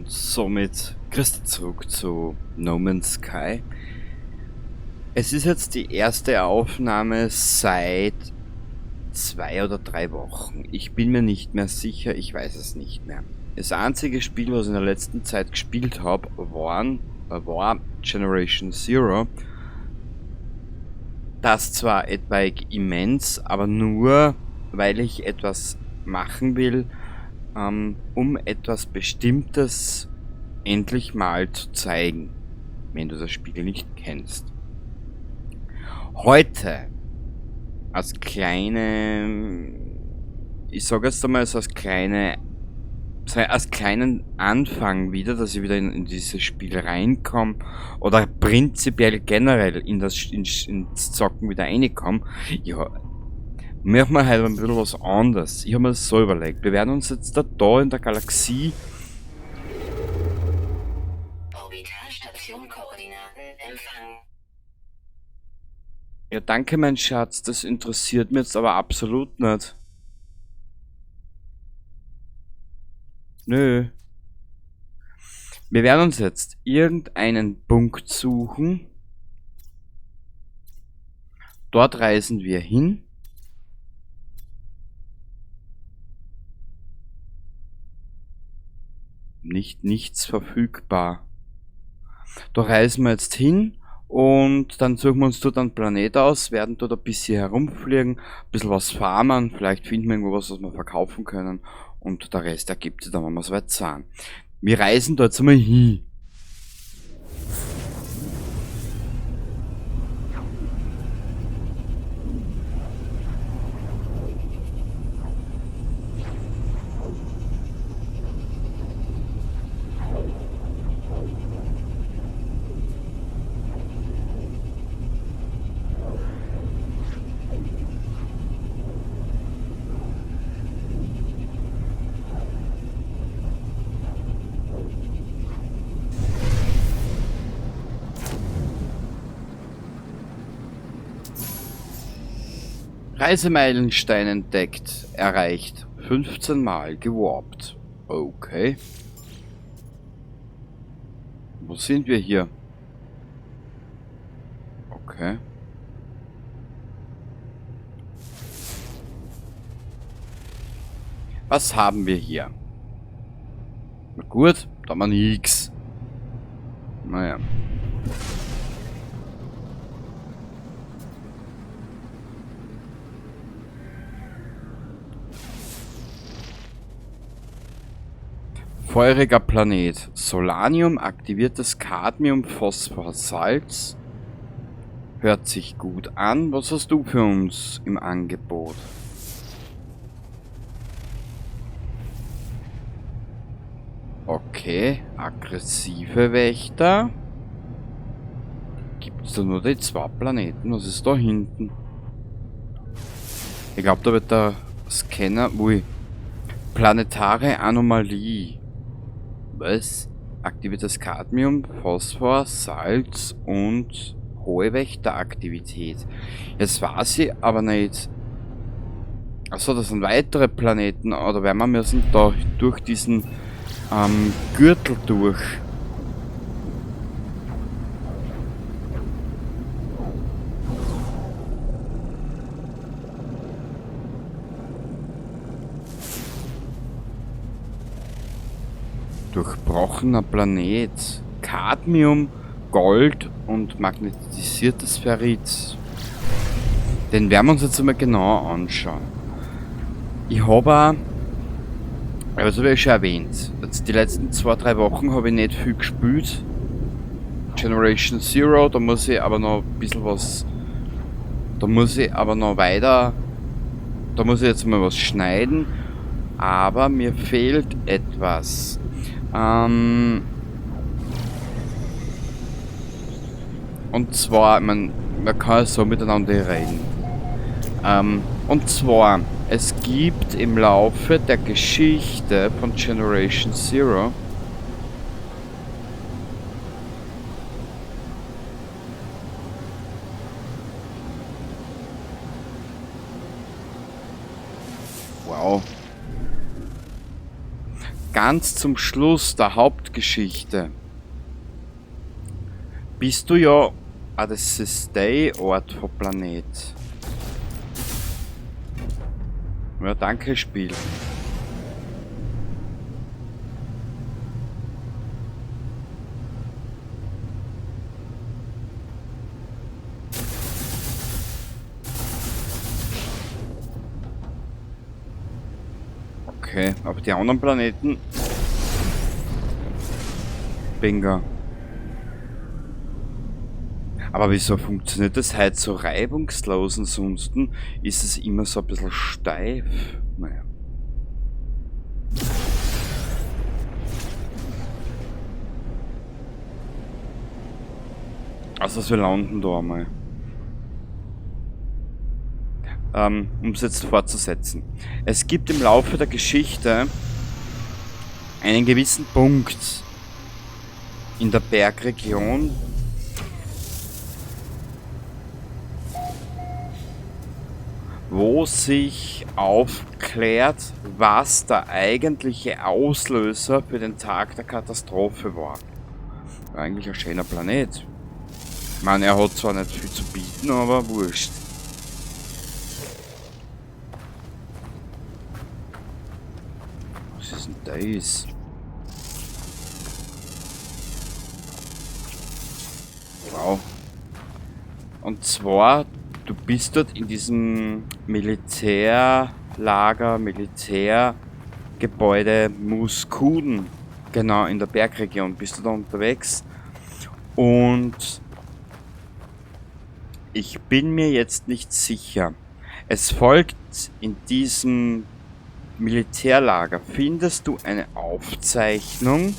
Und somit grüß dich zurück zu No Man's Sky. Es ist jetzt die erste Aufnahme seit 2 oder 3 Wochen. Ich bin mir nicht mehr sicher, ich weiß es nicht mehr. Das einzige Spiel, was ich in der letzten Zeit gespielt hab, war Generation Zero. Das zwar etwaig immens, aber nur, weil ich etwas machen will, um etwas Bestimmtes endlich mal zu zeigen, wenn du das Spiel nicht kennst. Heute, als kleine, ich sag jetzt einmal so als kleine, als kleinen Anfang wieder, dass ich wieder in dieses Spiel reinkomme oder prinzipiell generell ins Zocken wieder reinkomme, ja, machen wir heute ein bisschen was anderes. Ich hab mir das so überlegt. Wir werden uns jetzt da in der Galaxie Orbitalstation Koordinaten empfangen. Ja, danke, mein Schatz. Das interessiert mich jetzt aber absolut nicht. Nö. Wir werden uns jetzt irgendeinen Punkt suchen. Dort reisen wir hin. Nicht nichts verfügbar. Da reisen wir jetzt hin und dann suchen wir uns dort einen Planet aus, werden dort ein bisschen herumfliegen, ein bisschen was farmen, vielleicht finden wir irgendwo was, was wir verkaufen können und der Rest ergibt sich dann, wenn wir so weit sind. Wir reisen da jetzt einmal hin. Reisemeilenstein entdeckt, erreicht, 15 Mal gewarpt. Okay. Wo sind wir hier? Okay. Was haben wir hier? Na gut, da haben wir nix. Naja. Feuriger Planet. Solanium, aktiviertes Cadmium, Phosphor, Salz. Hört sich gut an. Was hast du für uns im Angebot? Okay, aggressive Wächter. Gibt's da nur die 2 Planeten? Was ist da hinten? Ich glaub, da wird der Scanner... Ui. Planetare Anomalie. Was? Aktiviertes Cadmium, Phosphor, Salz und hohe Wächteraktivität. Jetzt weiß ich aber nicht. Achso, das sind weitere Planeten. Oder werden wir müssen da durch diesen Gürtel durch. Durchbrochener Planet. Cadmium, Gold und magnetisiertes Ferrit. Den werden wir uns jetzt einmal genau anschauen. Ich habe auch, also wie ich schon erwähnt, jetzt die letzten 2, 3 Wochen habe ich nicht viel gespielt. Generation Zero, da muss ich aber noch ein bisschen was, da muss ich aber noch weiter, da muss ich jetzt mal was schneiden, aber mir fehlt etwas. Und zwar, ich mein, man kann ja so miteinander reden. Und zwar, es gibt im Laufe der Geschichte von Generation Zero Wow. Ganz zum Schluss der Hauptgeschichte bist du ja... Ah, das ist der Ort vom Planet. Ja, danke, Spiel. Okay, aber die anderen Planeten... Bingo. Aber wieso funktioniert das heute so reibungslos? Ansonsten ist es immer so ein bisschen steif. Naja. Also wir landen da einmal. Um es jetzt fortzusetzen. Es gibt im Laufe der Geschichte einen gewissen Punkt in der Bergregion, wo sich aufklärt, was der eigentliche Auslöser für den Tag der Katastrophe war. Eigentlich ein schöner Planet. Ich meine, er hat zwar nicht viel zu bieten, aber wurscht. Was ist denn das? Wow. Und zwar, du bist dort in diesem Militärlager, Militärgebäude Muskuden. Genau, in der Bergregion bist du da unterwegs. Und ich bin mir jetzt nicht sicher. Es folgt in diesem Militärlager, findest du eine Aufzeichnung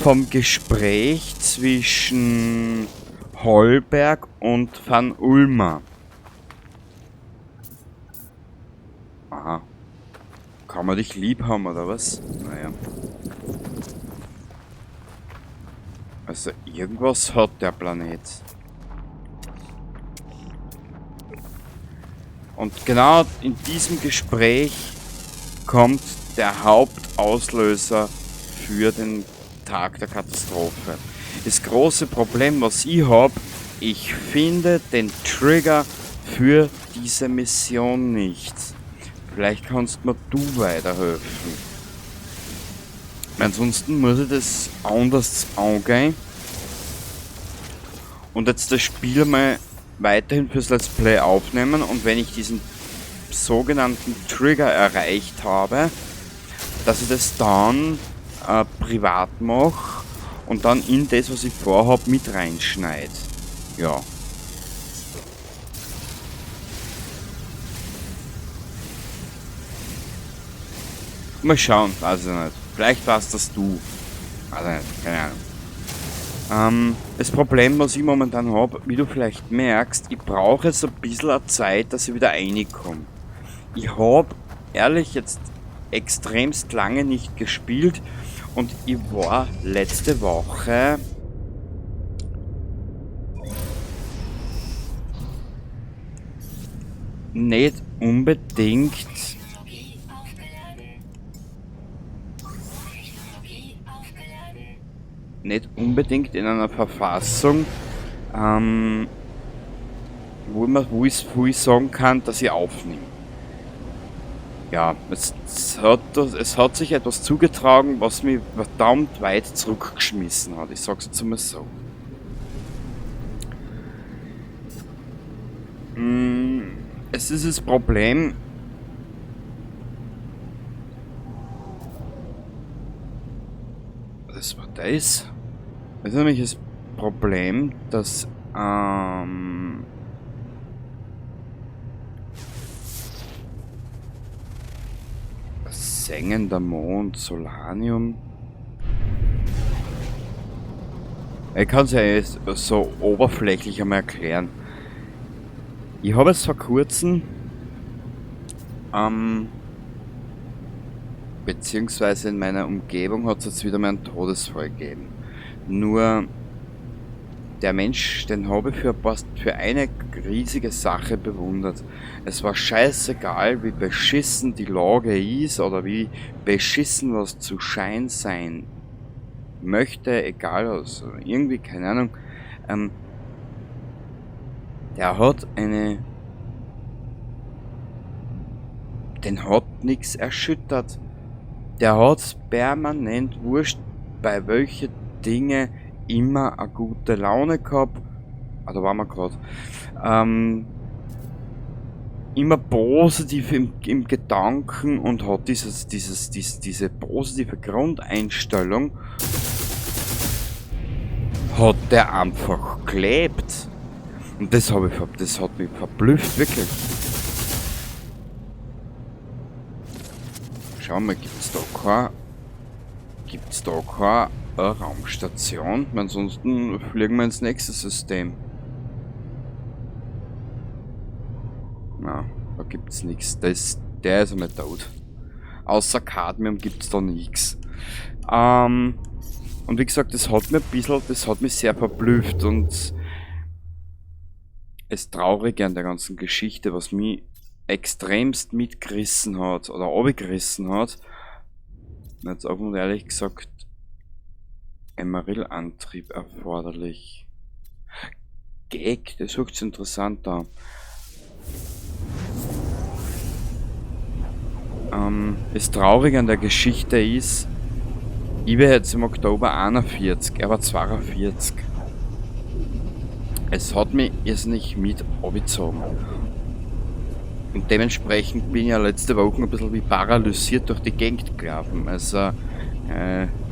vom Gespräch zwischen Holberg und Van Ulmer. Aha. Kann man dich lieb haben, oder was? Naja. Also irgendwas hat der Planet. Und genau in diesem Gespräch kommt der Hauptauslöser für den Tag der Katastrophe. Das große Problem, was ich hab, ich finde den Trigger für diese Mission nicht. Vielleicht kannst mir du weiterhelfen. Ansonsten muss ich das anders angehen. Und jetzt das Spiel mal weiterhin fürs Let's Play aufnehmen. Und wenn ich diesen sogenannten Trigger erreicht habe, dass ich das dann privat mache und dann in das, was ich vorhab, mit reinschneid. Ja. Mal schauen, weiß ich nicht. Vielleicht warst das du. Weiß ich nicht, keine Ahnung. Das Problem, was ich momentan hab, wie du vielleicht merkst, ich brauche jetzt ein bisschen Zeit, dass ich wieder reinkomme. Ich hab, ehrlich, jetzt extremst lange nicht gespielt und ich war letzte Woche nicht unbedingt in einer Verfassung, wo ich sagen kann, dass ich aufnehme. Ja, es hat sich etwas zugetragen, was mich verdammt weit zurückgeschmissen hat. Ich sag's jetzt mal so. Es ist das Problem, das war das. Es ist nämlich das Problem, dass sengender Mond, Solanium. Ich kann's ja jetzt so oberflächlich einmal erklären. Ich habe es vor kurzem, beziehungsweise in meiner Umgebung hat es jetzt wieder mal einen Todesfall gegeben. Nur, Der Mensch, den habe ich für eine riesige Sache bewundert. Es war scheißegal, wie beschissen die Lage ist oder wie beschissen was zu Schein sein möchte, egal was, irgendwie, keine Ahnung. Der hat eine... Den hat nix erschüttert. Der hat's permanent wurscht, bei welche Dinge immer eine gute Laune gehabt. Ah, da waren wir grad. Immer positiv im Gedanken und hat diese positive Grundeinstellung, hat der einfach gelebt. Und das hat mich verblüfft, wirklich. Schau mal, gibt's da keine Raumstation? Ansonsten fliegen wir ins nächste System. Na, da gibt's nix. Der ist einmal tot. Außer Cadmium gibt's da nix. Und wie gesagt, das hat mir ein bisschen, das hat mich sehr verblüfft und das Traurige an der ganzen Geschichte, was mich extremst mitgerissen hat oder runtergerissen hat, jetzt auch und ehrlich gesagt, Emeril-Antrieb erforderlich. Gag, das hört sich interessant an. Das Traurige an der Geschichte ist, ich werde jetzt im Oktober 41, er war 42. Es hat mich irrsinnig mit abgezogen. Und dementsprechend bin ich ja letzte Woche ein bisschen wie paralysiert durch die Gegend gelaufen. Also,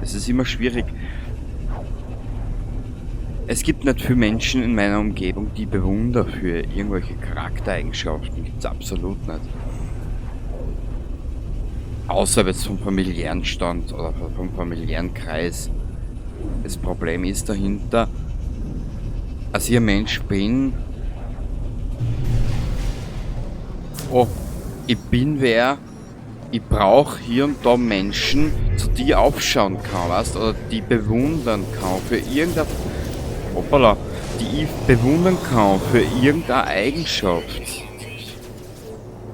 es ist immer schwierig. Es gibt nicht viele Menschen in meiner Umgebung, die bewundere für irgendwelche Charaktereigenschaften. Gibt's absolut nicht. Außer jetzt vom familiären Stand oder vom familiären Kreis. Das Problem ist dahinter, als ich ein Mensch bin, oh, ich bin wer, ich brauch hier und da Menschen, zu die ich aufschauen kann, weißt, oder die bewundern kann für irgendeine, hoppala, die ich bewundern kann für irgendeine Eigenschaft.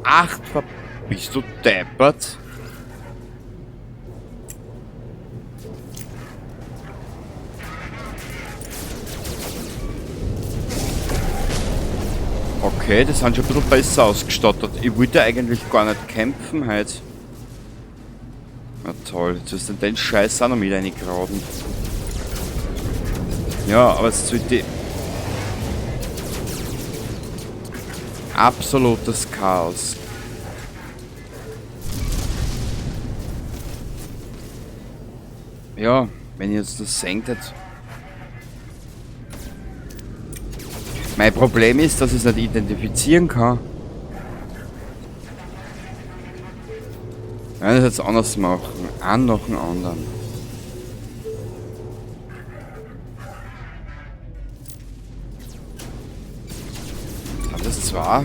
Ach, bist du deppert? Okay, das sind schon ein bisschen besser ausgestattet. Ich wollte eigentlich gar nicht kämpfen heute. Na toll, jetzt ist denn den Scheiß auch noch mit reingegraben. Ja, aber jetzt wird die... Absolutes Chaos. Ja, wenn ihr jetzt das senkt, jetzt... Mein Problem ist, dass ich es nicht identifizieren kann. Ich werde das jetzt anders machen. Einen nach dem anderen. Sind das zwei?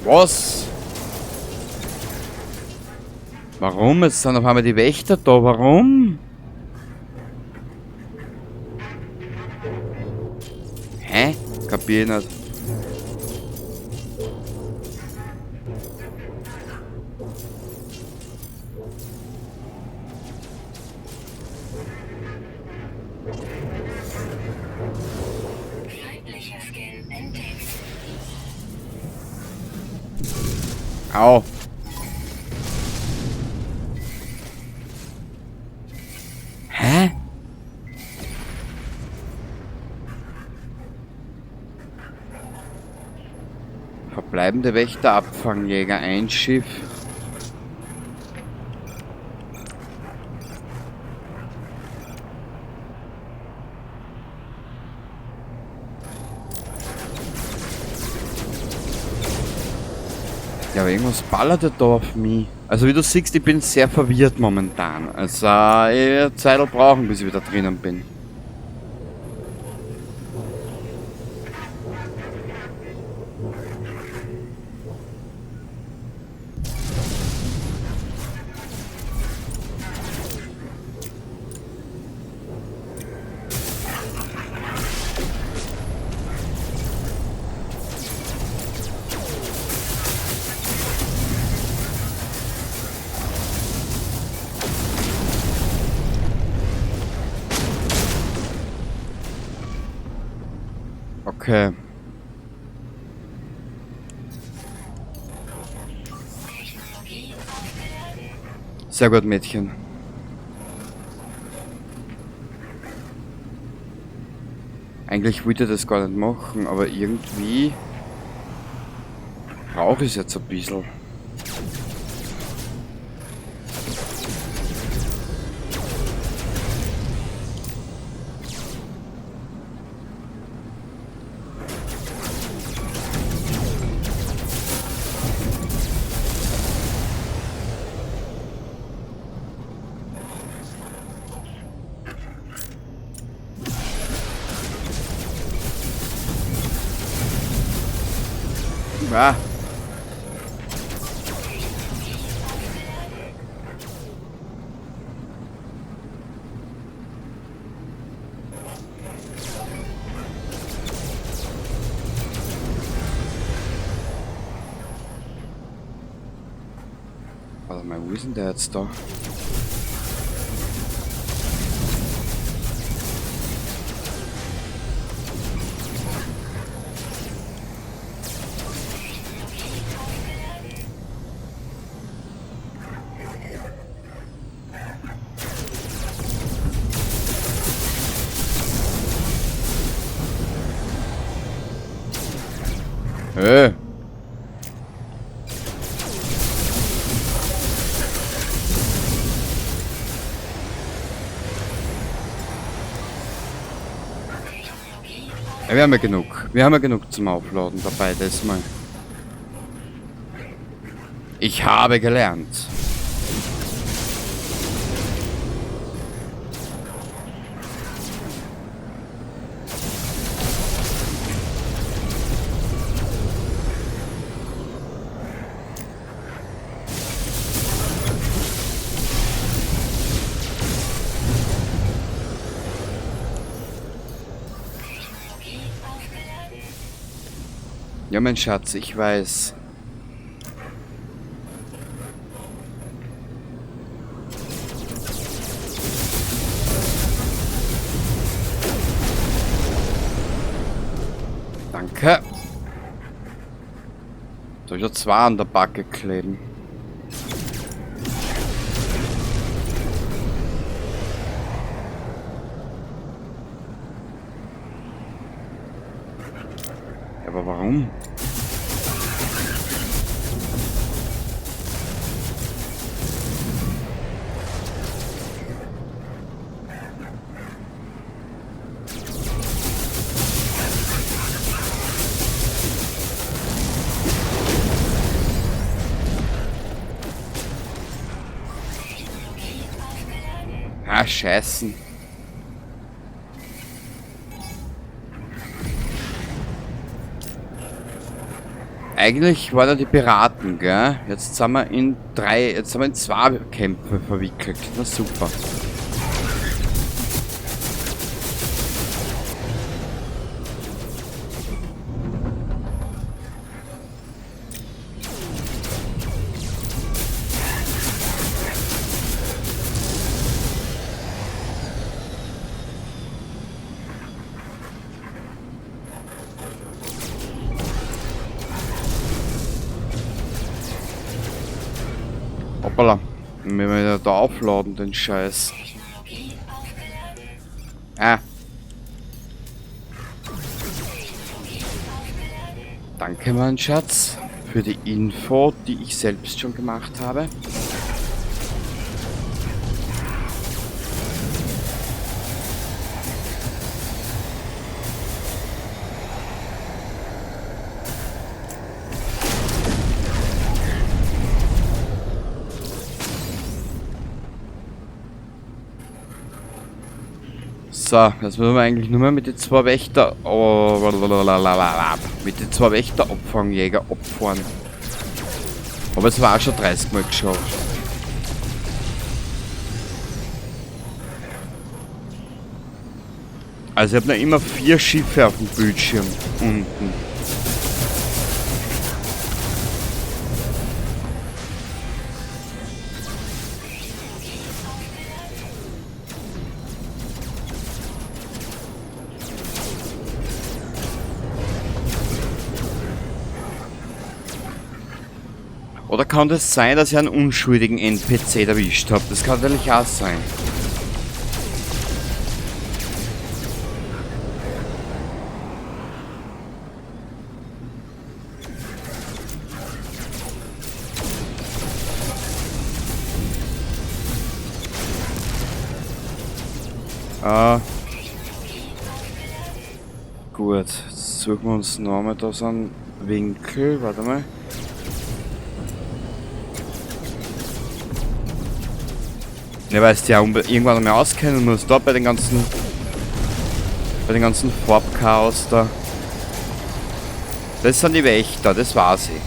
Was? Warum? Jetzt sind auf einmal die Wächter da. Warum? Hä? Kapier ich nicht. Feindlicher Skin entdeckt. Au. Hä? Verbleibende Wächter, Abfangjäger, ein Schiff. Ja, aber irgendwas ballert ja da auf mich. Also wie du siehst, ich bin sehr verwirrt momentan. Also ich werde Zeit brauchen, bis ich wieder drinnen bin. Okay. Sehr gut, Mädchen. Eigentlich wollte ich das gar nicht machen, aber irgendwie brauche ich es jetzt ein bisschen. Ah. Warte mal, wo ist denn der jetzt da? Hey. Ja, wir haben ja genug. Wir haben ja genug zum Aufladen dabei, das mal. Ich habe gelernt. Ja, mein Schatz, ich weiß. Danke. Soll ich da zwei an der Backe kleben? Aber warum? Ah, Scheißen. Eigentlich waren ja die Piraten, gell? Jetzt sind wir in drei, jetzt sind wir in zwei Kämpfe verwickelt. Na super. Hoppala. Wenn wir da aufladen, den Scheiß. Ah. Danke, mein Schatz, für die Info, die ich selbst schon gemacht habe. So, jetzt müssen wir eigentlich nur mehr mit den zwei Wächter... Oh, mit den zwei Wächter-Abfangjäger abfahren. Aber es war auch schon 30 Mal geschafft. Also ich habe noch immer 4 Schiffe auf dem Bildschirm unten. Oder kann das sein, dass ich einen unschuldigen NPC erwischt habe? Das kann natürlich auch sein. Gut, jetzt suchen wir uns nochmal da so einen Winkel. Warte mal. Ja, weil es ja irgendwann einmal auskennen muss, da bei den ganzen Farbchaos da. Das sind die Wächter, das weiß ich.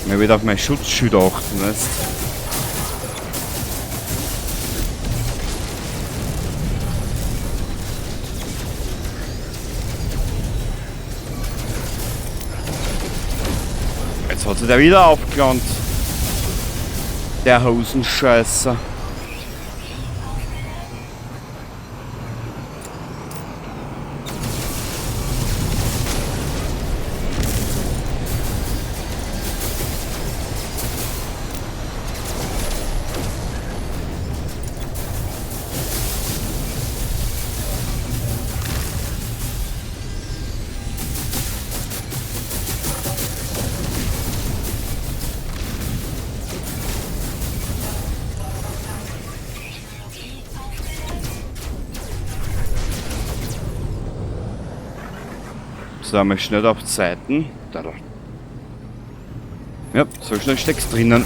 Mir wieder auf mein Schutzschild achten, weißt. Jetzt hat sich der wieder aufgelangt. Der Hosenscheißer. So, einmal schnell auf Zeiten. Da, da. Ja, so schnell steckst drinnen.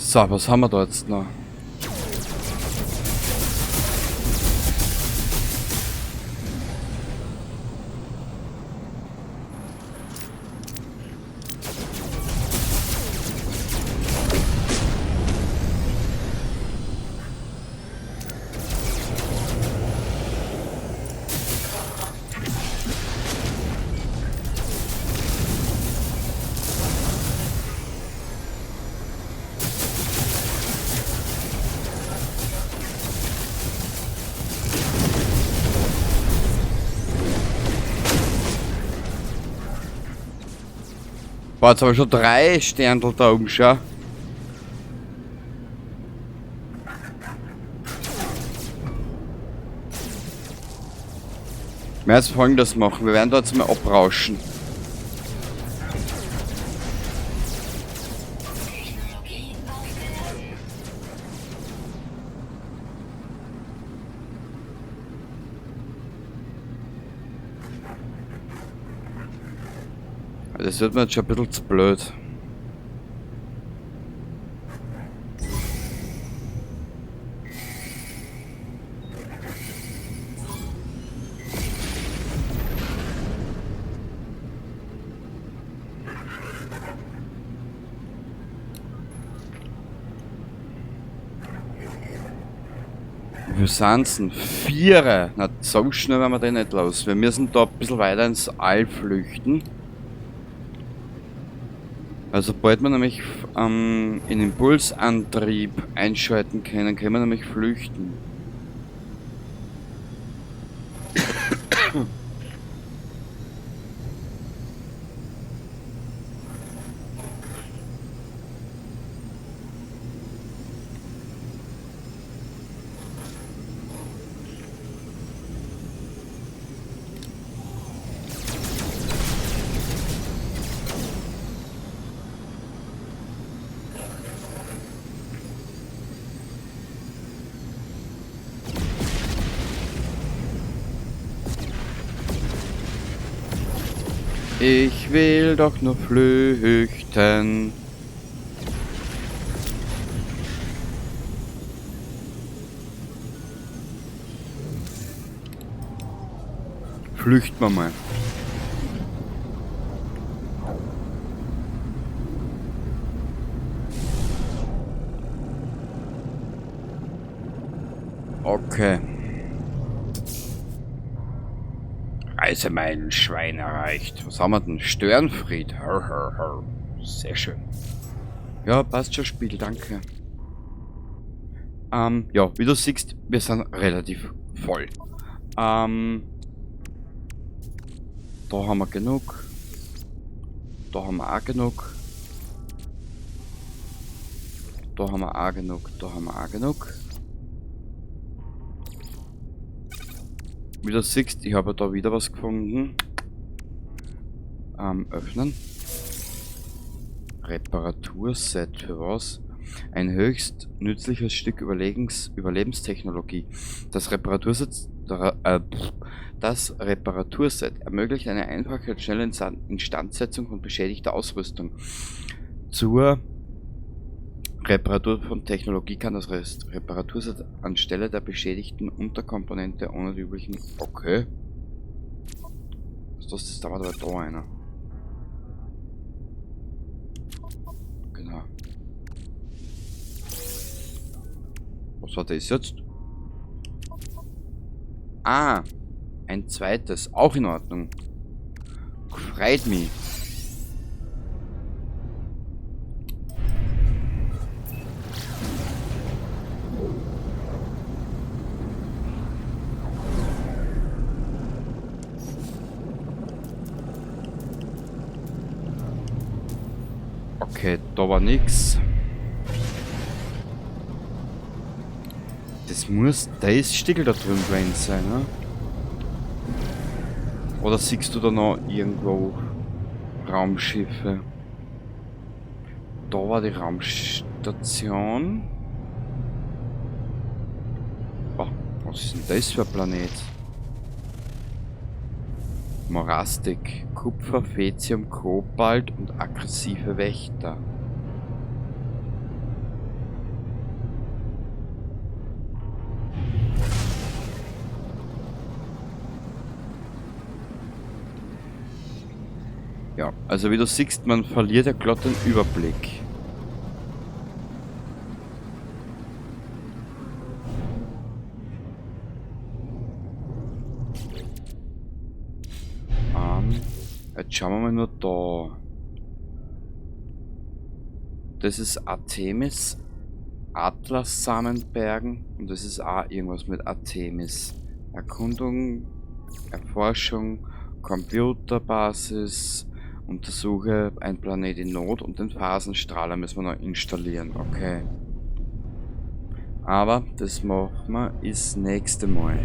So, was haben wir da jetzt noch? Boah, jetzt habe ich schon 3 Sterndl da oben, schau. Wir werden jetzt Folgendes machen. Wir werden da jetzt mal abrauschen. Das wird mir jetzt schon ein bisschen zu blöd. Wie sind's denn? 4! Na, so schnell werden wir den nicht los. Wir müssen da ein bisschen weiter ins All flüchten. Also sobald wir nämlich den Impulsantrieb einschalten können, können wir nämlich flüchten. Ich will doch nur flüchten. Flüchten wir mal. Okay. Reisemeilenschwein erreicht. Was haben wir denn? Störenfried. Hör, hör, hör. Sehr schön. Ja, passt schon, Spiel, danke. Ja, wie du siehst, wir sind relativ voll. Da haben wir genug. Da haben wir auch genug. Da haben wir auch genug. Da haben wir auch genug. Wie du siehst, ich habe da wieder was gefunden. Öffnen. Reparaturset für was? Ein höchst nützliches Stück Überlebenstechnologie. Das Reparaturset ermöglicht eine einfache und schnelle Instandsetzung von beschädigter Ausrüstung. Zur Reparatur von Technologie kann das Reparaturset anstelle der beschädigten Unterkomponente ohne die üblichen... Okay. Was ist das? Das dauert aber da einer. Genau. Was war das jetzt? Ah, ein zweites. Auch in Ordnung. Freut mich. Okay, da war nix. Das muss das Stickel da drüben gewesen sein, ne? Oder siehst du da noch irgendwo Raumschiffe? Da war die Raumstation. Oh, was ist denn das für ein Planet? Morastik, Kupfer, Fezium, Kobalt und aggressive Wächter. Ja, also wie du siehst, man verliert ja glatt den Überblick. Jetzt schauen wir mal nur da. Das ist Artemis, Atlas-Samenbergen und das ist auch irgendwas mit Artemis. Erkundung, Erforschung, Computerbasis, untersuche ein Planet in Not und den Phasenstrahler müssen wir noch installieren. Okay. Aber das machen wir das nächste Mal.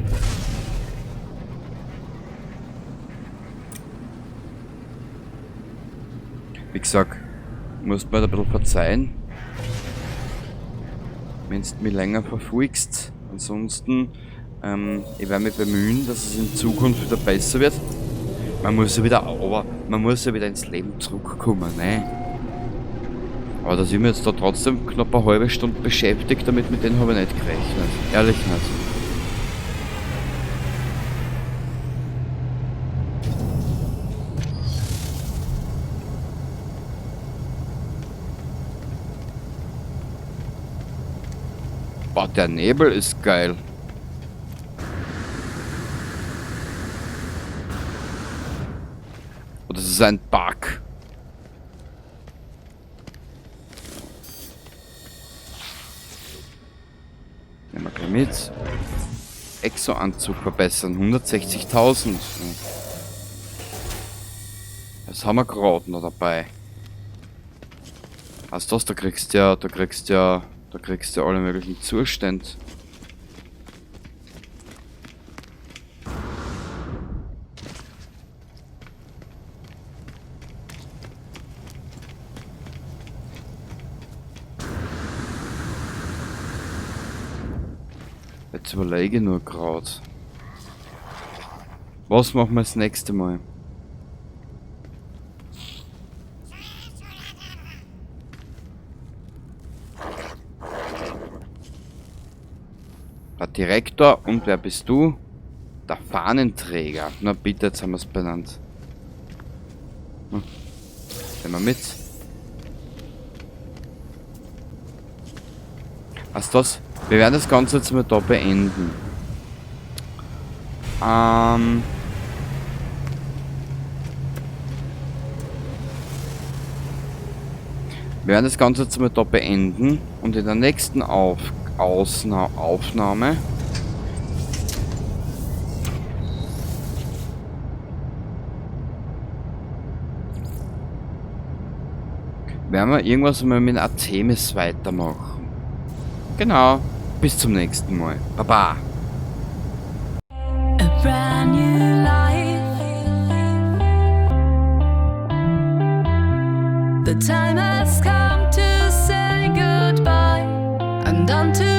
Wie gesagt, musst mir da ein bisschen verzeihen, wenn du mich länger verfolgst. Ansonsten, ich werde mich bemühen, dass es in Zukunft wieder besser wird. Man muss ja wieder, aber man muss ja wieder ins Leben zurückkommen, ne? Aber dass ich mich jetzt da trotzdem knapp eine halbe Stunde beschäftigt damit, mit denen habe ich nicht gerechnet. Ehrlich nicht. Boah, der Nebel ist geil. Oh, das ist ein Bug. Nehmen wir gleich mit. Exo-Anzug verbessern. 160.000. Das haben wir gerade noch dabei. Was das? Da kriegst du ja, da kriegst du ja, da kriegst du alle möglichen Zustände. Jetzt überlege ich nur grad. Was machen wir das nächste Mal? Direktor und wer bist du? Der Fahnenträger. Na bitte, jetzt haben wir es benannt. Nehmen wir mit. Was das? Wir werden das Ganze jetzt mal da beenden. Wir werden das Ganze jetzt mal da beenden und in der nächsten Aufnahme werden wir irgendwas mal mit Artemis weitermachen. Genau. Bis zum nächsten Mal. Baba. A brand new life. The time has come to say goodbye. I'm done to